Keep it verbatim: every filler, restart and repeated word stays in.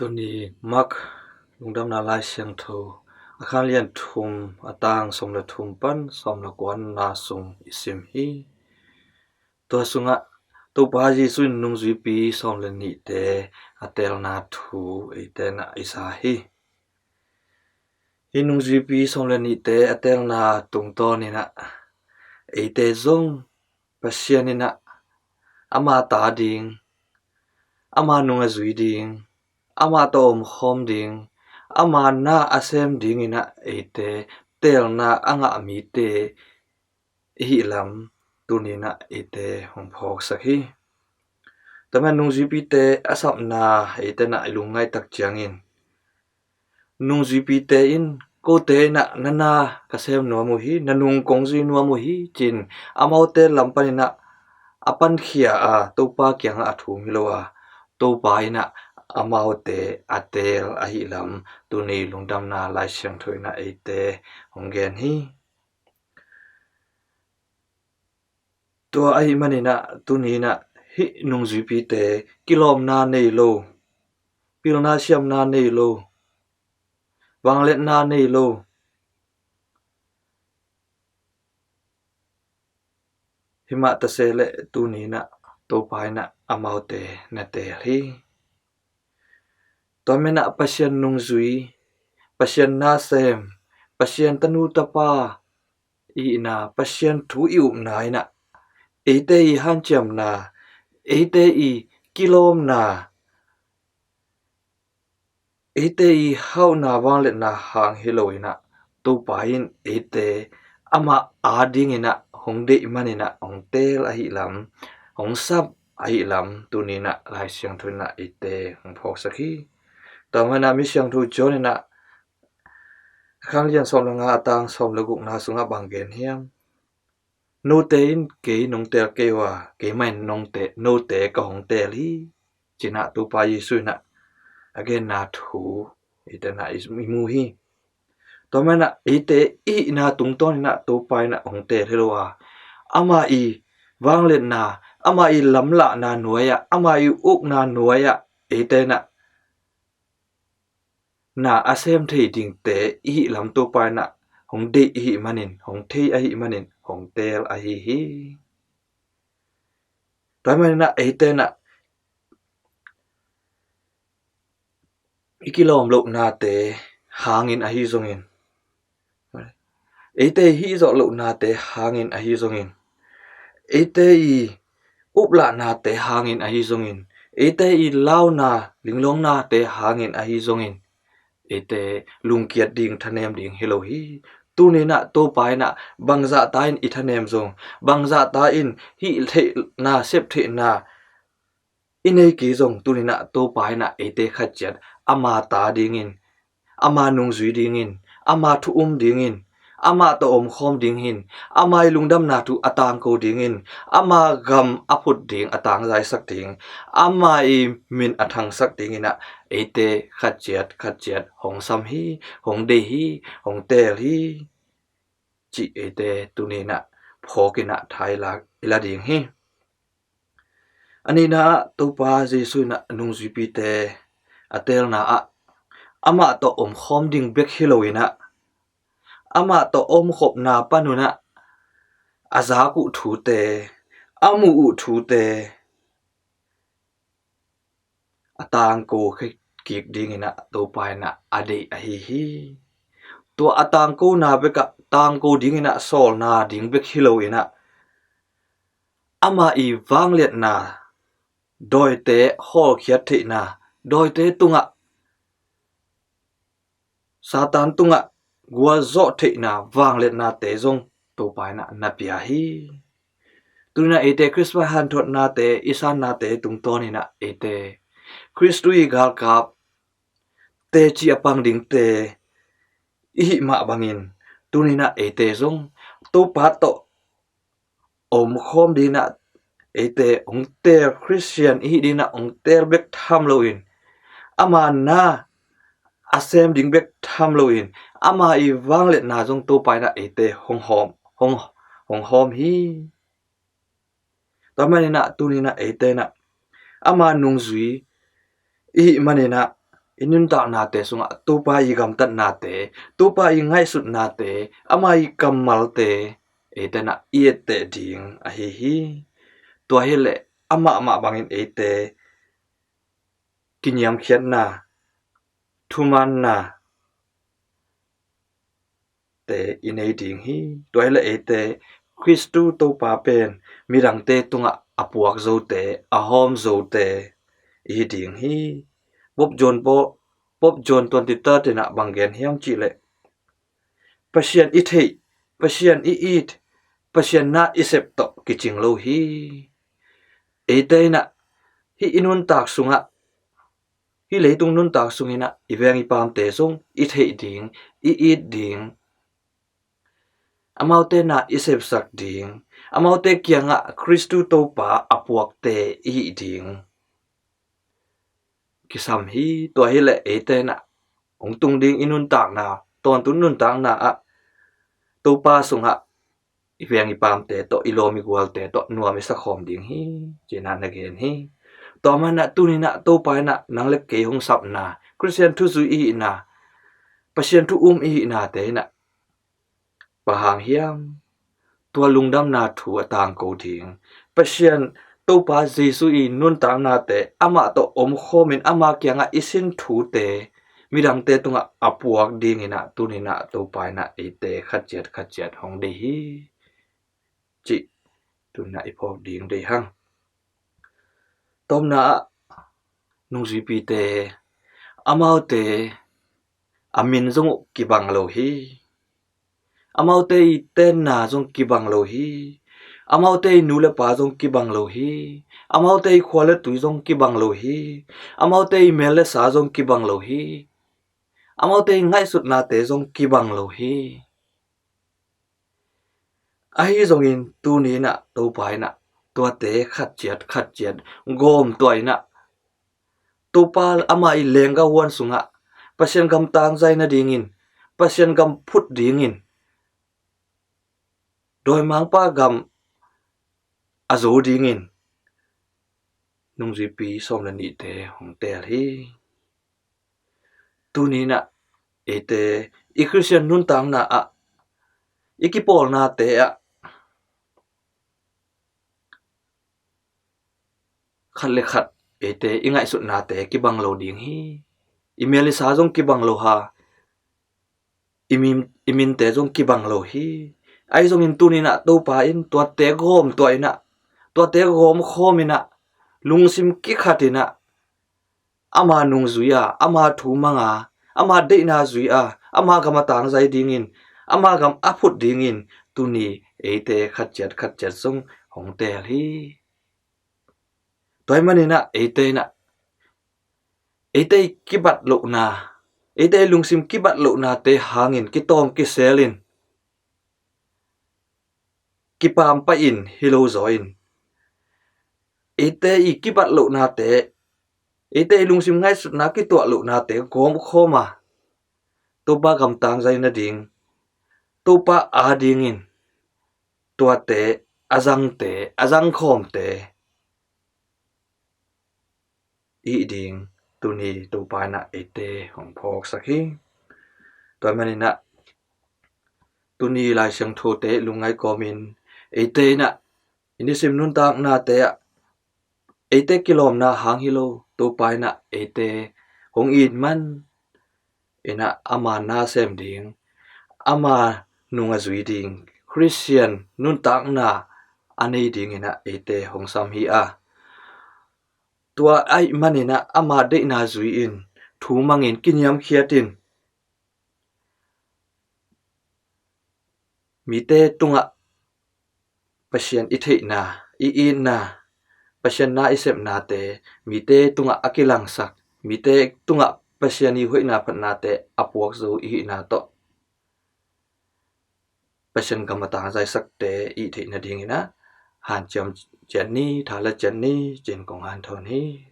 Tuni Mark Lungdamna Lai Siangtho a khan lian thum, a tang sawm le thum pan sawm le kuana sung i sim hi. Tua sungah Topa Jesuh in nungzuipi sawm le nihte a teelna thu eite na i sa hi. Hi nungzuipi sawm le nihte a teelna tungtawn inah eite zong Pasian inah ama ta ding, ama nung a zui ding, ama tawh omkhawm ding, ama na a sem ding inah eite teelna a ngah mite ihi lam tuni inah eite hong phawksak hi. Tua manin nungzuipite a sapna eite na i lungngaih tak ciangin nungzuipite in kote inah na na ka sem nuam uh hi, na nung kong zui nuam uh hi ci-in amaute lam pan inah a pankhia a Topa kiangah a thum hi lo a, Topa inah amaute a teel ahi lam tuni Lungdamna Lai Siangtho inah eite hong gen hi. Tua ahi maninah tuni inah hih nungzuipite kilawmna nei lo, pilna siamna nei lo, vangliatna nei lo, himah tase le tuni inah Topa inah amaute na teel hi. Tua menah Pasian nungzui, Pasian nasem, Pasian tanu tapa i hihna, Pasian thu i upna inah eite i hanciamna, eite i kilawmna, eite i hauhna vangliatna hang hi lo inah Topa in eite amah ading inah hong deih man inah hong teel ahi lam, hong sap ahi lam tuni inah Lai Siangtho inah eite hong phawksak hi. Tua maninah Mi Siangtho John inah a khan lian sawm le nga a tang sawm le gukna sungah bang gen hiam? Note in kei nong teel kei uh a, keimah in nong te, note ka hong teel hi, ci-inah Topa Jesuh inah a genna thu eite na i mu hi. Tua maninah eite i hihna tungtawn inah Topa inah hong teel hi lo a, ama i vangliatna, ama i lamlahna nuai-ah, ama i ukna nuai-ah eite inah na a sem thei dingte i hih lam Topa inah hong deih i hih manin, hong thei ahi manin hong teel ahi hi. Tua maninah eite inah i kilawm lohnate hangin ahi zongin, eite i hih zawh lohnate hangin ahi zongin, eite i uplahnate hangin ahi zongin, eite i launa linglawnate hangin ahi zongin eite lungkiat ding, thanem ding hi lo hi. Tuni inah Topa inah bangzahta in i thanem zong, bangzahta in hih theihna, sep theihna i nei kei zong tuni inah Topa inah eite khat ciat ama ta dingin, ama nungzui dingin, ama thu um dingin, ama tawh omkhawm dingin, ama i lungdamna thu a tangko dingin, ama gam a phut ding, a tangzaisak ding, ama i min a thangsak ding inah eite khat ciat khat ciat hong sam hi, hong deih hi, hong teel hi, cih eite tuni inah phawk inah tha i la, i la ding hi. A nihna ah Topa Jesuh inah nungzuipite a teelna ah amah tawh omkhawm ding bek hi lo inah amah tawh omkhopna pan unah a zak uh thute, a muh uh thute a tangko kik ding inah Topa inah a deih ahi hi. Tua a tangkona bekah tangko ding inah sawlna ding bek hi lo inah ama i vangliatna, dawite hawlkhiat theihna, dawite tungah, Satan tungah gualzawh theihna vangliatnate zong Topa inah na pia hi. Tuni inah eite Christmas hanthotnate i sannate tungtawn inah eite Khristu i galkapte ci a pang dingte i hih mah bangin tuni inah eite zong Topa tawh omkhawm ding inah eite hong teel, Khristian i hih ding inah hong teel bek tham loin, ama na a sem ding bek tham loin, ama i vangliatna zong Topa inah eite hong hawm, hong, hong hawm hi. Tua maninah tuni inah eite inah ama nungzui i hih maninah i nuntaknate sungah Topa i gamtatnate, Topa i ngaihsutnate, ama i kammalte eite in ah i etteh ding ahi hi. Tua hileh amah mah bangin eite kiniamkhiatna, thumaanna te i nei ding hi. Tua hileh eite Khristu Topa pen midangte tungah a puak zote, a hawm zote i hi ding hi. Pope John Paul, Pope John twenty-third in ah bang gen hiam cihleh, Pasian i theih, Pasian i it, Pasian na i sep tawh kicing lo hi. Eite in ah hih i nuntak sungah, hih leitung nuntak sungin ah i veng i paamte zong i theih ding, i it ding, amaute na i sepsak ding, amaute kiangah Khristu Topa a puakte i hih ding kisam hi. Tua hileh eite in ah hong tung ding i nuntakna, tawntung nuntakna ah Topa sungah i veng i paamte tawh, i lawm i gualte tawh nuam i sakhawm ding hi, ci-in ah na gen hi. Tua manin ah tuni in ah Topa in ah nang le kei hong sapna, Khristian thu zui i hihna, Pasian thu um i hihnate in ah bang hang hiam, tua lungdamna thu a tangko ding, Pasian Topa Jesu i nuntaknate, amah tawh omkhawmin ama kiangah i sin thute midangte tungah a puak dingin ah tuni in ah Topa in ah eite khatciat khatciat hong deih hi, cih tuni in ah i phawk ding deih hang. Tawpna ah nungzuipite, amaute a min zong uh kibang lo hi. Amaute i tenna zong kibang lo hi. Amaute i nu le pa zong kibang lo hi. Amaute i khua le tui zong kibang lo hi. Amaute i mel le sa zong kibang lo hi. Amaute i ngaihsutnate zong kibang lo hi. Ahi zongin tuni in ah Topa in ah tuate khatciat khatciat gawm tuah in ah, Topa ama i leenggah huan sungah Pasian gam tangzai nadingin, Pasian gam phut dingin, dawimangpa gam a zo dingin nungzuipi sawm le nihte hong teel hi. Tuni in ah eite i Khristian nuntakna ah, i kipawlnate ah khat le khat eite i ngaihsutnate kibang lo ding hi. I mel i sa zong kibang lo hi. I min, i minte zong kibang lo hi. Ahi zongin tuni in ah Topa in tuate gawm tuah in ah, tuate gawm khawm in ah, lungsim kikhat in ah, ama nung zui a, ama thu mang a, ama deihna zui a, ama gam a tangzai dingin, ama gam a phut dingin tuni eite khatciat khatciat zong hong teel hi. Tua ahih manin ah eite in ah, eite i kibat lohna, eite i lungsim kibat lohnate hangin kitawng kiselin kipaam pahin hi lo zaw in, eite i kibat lohnate, eite i lungsim ngaihsutna kituah lohnate gawm khawm a, Topa gam tangzai nading, Topa adingin tuate a zangte, a zangkhawmte i hih ding tuni Topa in ah eite hong phawksak hi. Tua ahih manin ah tuni Lai Siangthote lungngai kawmin eite in ah i nisim nuntaknate ah eite kilawmna hang hi lo, Topa in ah eite hong it man in ah ama na sem ding, ama nung a zui ding Khristian nuntakna a nei dingin ah eite hong sam hi a, tua ahih manin ah ama deihna zui in, thu mangin, kiniamkhiat in, mite tungah Pasian i theihna, i itna, Pasian na i sepnate mite tungah a kilangsak, mite tungah Pasian i hoihna phatnate a puak zo i hihna tawh Pasian gam a tangzaisakte i hih theih nadingin ah hanciam ciat ni, thala ciat ni, ci-in kong hanthawn hi.